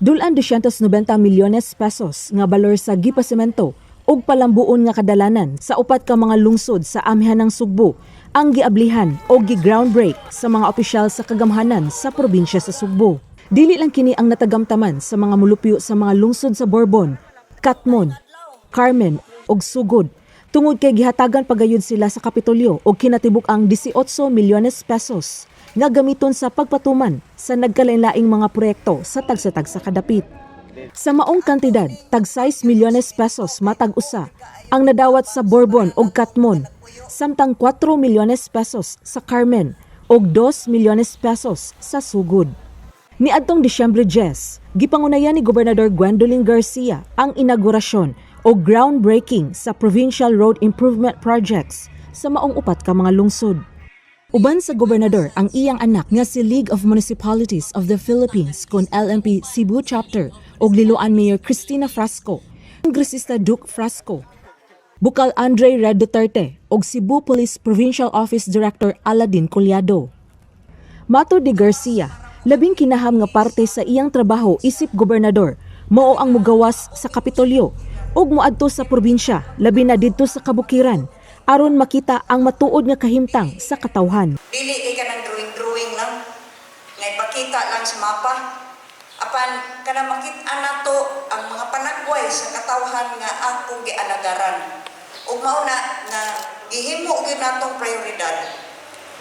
Dul-an 290 milyones pesos nga balor sa gipasemento ug palambuon nga kadalanan sa upat ka mga lungsod sa amihanang Sugbo ang giablihan o gi-ground break sa mga opisyal sa kagamhanan sa probinsya sa Sugbo. Dili lang kini ang natagamtaman sa mga mulupyo sa mga lungsod sa Borbon, Katmon, Carmen ug Sugod tungod kay gihatagan pagayod sila sa Kapitolyo og kinatibuk ang 18 milyones pesos nga gamiton sa pagpatuman sa nagkalain-laing mga proyekto sa tagsa-tagsa kadapit. Sa maong kantidad, tag 6 milyones pesos matag usa ang nadawat sa Borbon ug Katmon, samtang 4 milyones pesos sa Carmen ug 2 milyones pesos sa Sugod. Niadtong Disyembre 10, gipangunayan ni Gobernador Gwendolyn Garcia ang inaugurasyon o groundbreaking sa Provincial Road Improvement Projects sa maong upat ka mga lungsod. Uban sa gobernador ang iyang anak nga si League of Municipalities of the Philippines kon LMP Cebu Chapter ug Liloan Mayor Cristina Frasco, Kongresista Duke Frasco, Bukal Andre Red Duterte ug Cebu Police Provincial Office Director Aladin Collado. Matod ni Garcia, labing kinaham nga parte sa iyang trabaho isip gobernador mao ang mugawas sa Kapitolyo ug moadto sa probinsya, labi na didto sa kabukiran, aron makita ang matuod nga kahimtang sa katawhan. Dili kay kanang drawing-drawing lang nga ipakita lang sa mapa. Apan kanang makit-an nato ang mga panagway sa katawhan nga akong gialagaran. Ug mao na nga gihimo gyud natong prioridad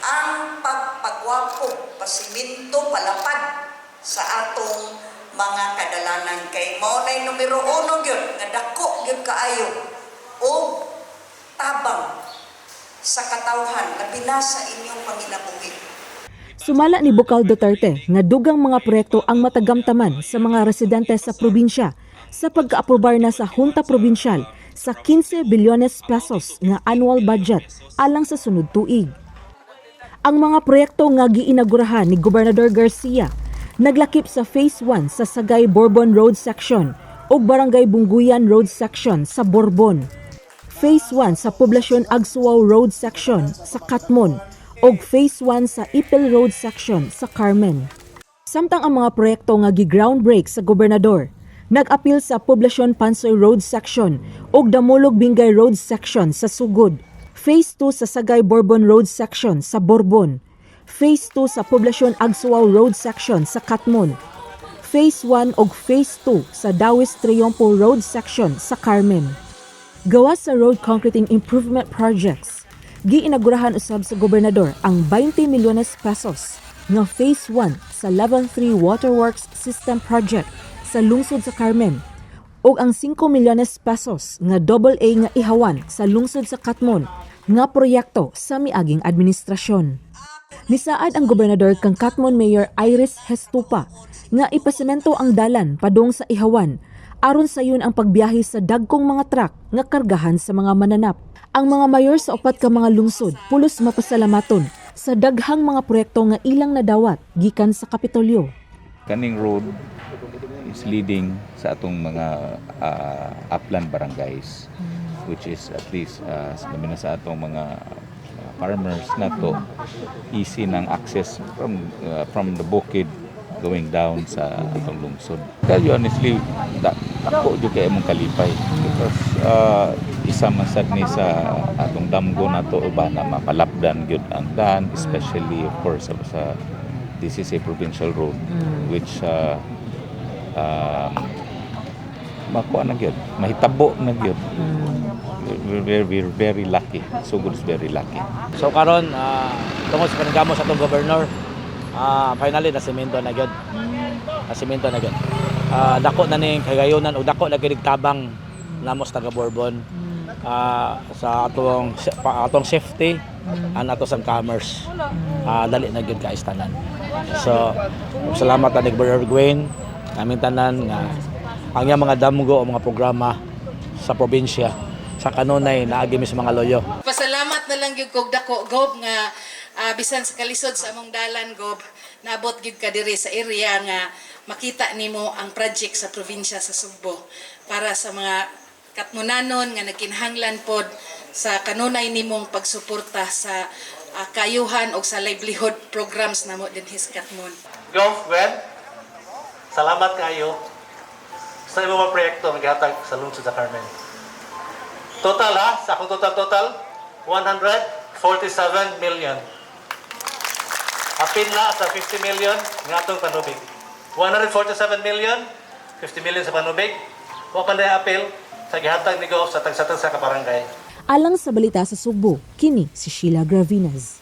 ang pagpagwapo, pasiminto, palapad sa atong mga kadalanan kay mao nay numero uno gyud nga dako gyud kaayo og tabang sa katawhan, labi na sa inyong panginabuhi. Sumala ni Bukal Duterte nga dugang mga proyekto ang matagamtaman sa mga residente sa probinsya sa pagkaaprobar na sa Junta Provincial sa 15 bilyones pesos nga annual budget alang sa sunod tuig. Ang mga proyekto nga giinagurahan ni Gobernador Garcia naglakip sa Phase 1 sa Sagay Borbon Road Section ug Barangay Bunguyan Road Section sa Borbon. Phase 1 sa Poblasyon Agsuaw Road Section sa Katmon ug Phase 1 sa Ipil Road Section sa Carmen. Samtang ang mga proyekto nga gi-groundbreak sa gobernador, nag-apil sa Poblasyon Pansoy Road Section ug Damulog Bingay Road Section sa Sugod, Phase 2 sa Sagay Borbon Road Section sa Borbon, Phase 2 sa Poblasyon Agsuaw Road Section sa Katmon, Phase 1 ug Phase 2 sa Dawis Triompo Road Section sa Carmen. Gawas sa road concreting improvement projects, giinagurahan usab sa gobernador ang 20 milyones pesos nga Phase 1 sa Level 3 Waterworks System Project sa lungsod sa Carmen ug ang 5 milyones pesos nga double A nga ihawan sa lungsod sa Katmon nga proyekto sa miaging administrasyon. Nisaad ang gobernador kang Katmon Mayor Iris Gestopa nga ipasemento ang dalan padung sa ihawan aron sayon ang pagbiyahe sa dagkong mga truck nga kargahan sa mga mananap. Ang mga mayor sa upat ka mga lungsod pulos mapasalamaton sa daghang mga proyekto nga ilang nadawat gikan sa Kapitolyo. Kaning road is leading sa atong mga upland barangays, which is at least labi na sa atong mga farmers na to, easy ng access from the bukid going down sa atong lungsod. Kaya honestly, dako jud kay among kalipay because isa man sad ni sa atong damgo nato ba na mapalapdan gyud ang daan, especially, of course, sa this is a provincial road which makuha na gyud, mahitabo na gyud. We're very lucky. Sugod is very lucky. So karon, tungod sa paningkamot sa atong governor, finally nasemento na gyud. Nasemento na gyud. Dako na ning kagayonan ug dako na gyud tabang namo sa taga Borbon sa atong safety and ato sa commerce. Dali na gyud kaayo tanan. So salamat na ni Governor Gwen namin tanan nga ang iyang mga damgo o mga programa sa probinsya sa kanunay naagi mi sa mga loyo. Pasalamat na lang gyud kog dako, Gob, nga bisan sa kalisod sa among dalan, Gob, naabot gyud ka diri sa area nga makita nimo ang project sa probinsya sa Sugbo para sa mga Katmonanon nga nagkinahanglan pod sa kanunay nimong pagsuporta sa kayuhan og sa livelihood programs namo dinhi sa Katmon. Gov Gwen, salamat kayo. Sa imong mga proyekto nga gihatag sa lungsod sa Carmen. Total ha, sa akong total total, 147 million. Apil na sa 50 million nga atong panubig. 147 million, 50 million sa panubig. Wa pa na apil sa gihatag ni Gov sa tagsa-tagsa ka barangay. Alang sa Balita sa Sugbo, kini si Sheila Gravinas.